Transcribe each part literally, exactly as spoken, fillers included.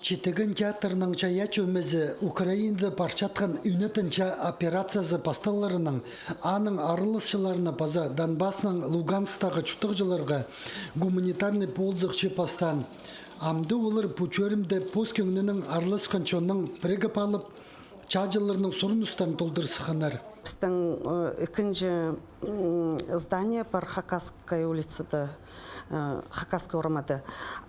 Читіген театрның чайаачы ӧмезі Украинада парчатхан ӱнетін чаа операциязы пасталарынаң аның араласчыларына паза Донбассның Лугансктағы чуртағҷыларға гуманитарный полызығ чыып пастаан. Амды олар пу чӧрімде пос кӧңнінең араласхан чоннаң пірігіп алып, чааҷыларның сурыныстарын толдыра сыхханнар. Пістің, э, ікінҷі, м, здание пар Хакасская улицада, э, Хакасская орамада.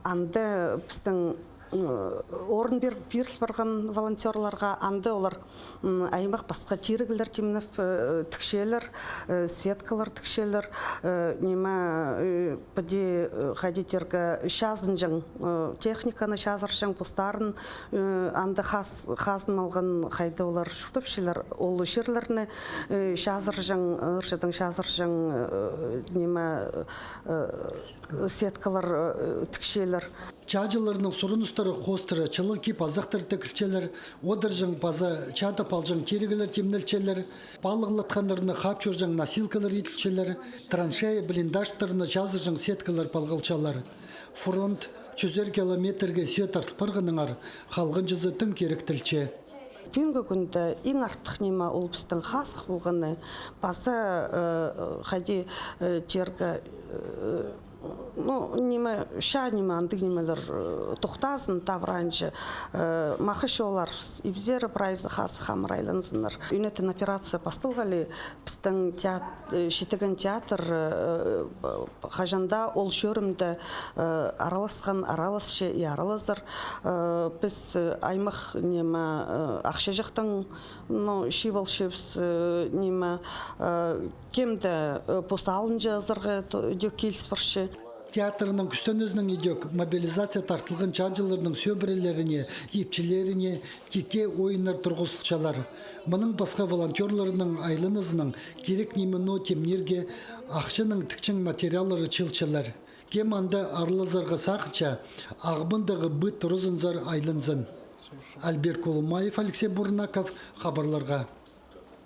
Анда пістің, м, орын пир-, пиріл парған волонтёрларға, анда олар, м, аймах пасха тиріглер тимнеп, э, тікчелер, э, сеткалар тікчелер, э, ниме, э, піди, э, хайди тирге, чазынҷаң, э, техниканы чазырҷаң, постарын, э, анда хаз-, хазын алған, хайда олар чуртапчалар, ол чирлерні, э, чазырҷаң, ырҷыдаң чазырҷаң, э, ниме, э, сеткалар, э, тікчелер. Чааҷыларның сурыныстары хоостыра чылығ кип-азахтар тігілчелер, одырҷаң паза чаадап алҷаң тиріглер тимнелчелер, палығлатханнарны хаап чӧрҷең носилкалар иділчелер, траншея, блиндажтарны чазырҷаң сеткалар палғалчалар. Фронт чӱзер километрге сӧӧ тартыл парғаннаңар, халғанҷызы тың киректелче. Пӱӱнгі кӱнде иң артых ниме ол пістің хазых полғаны, паза, э, хайди, э, тирге, э, ну, ниме, чаа ниме, андағ нимелер, э, тохтазын табыранҷа, э, махачы оларбыс, ибзер прайзы хазых хамыр айланзыннар. Ӱнетін операция пасталғалы, пістің теат-, э, читіген театр, э, хаҷан даа ол чӧрімде, э, араласхан, араласча и аралазар. Э, піс, э, аймах ниме, э, ахчаҷахтаң, ну, чыып алчабыс, э, ниме, э, кем дее, э, пос алынҷа ызарға то-, идӧк киліс парча. Театрның кӱстенізінең идӧк мобилизация тартылған чааҷыларның сӧбірелеріне, ипчілеріне тикке ойыннар турғызылчалар. Мының пасха волонтёрларның айланызынаң кирек ниме ноо тимнирге ахчанаң тікчең материаллары чыылчалар. Кем анда аралазарға сағынча, ағбандағы пу туразынзар айланзын. Альберт Кулумаев, Алексей Бурнаков, хабарларға.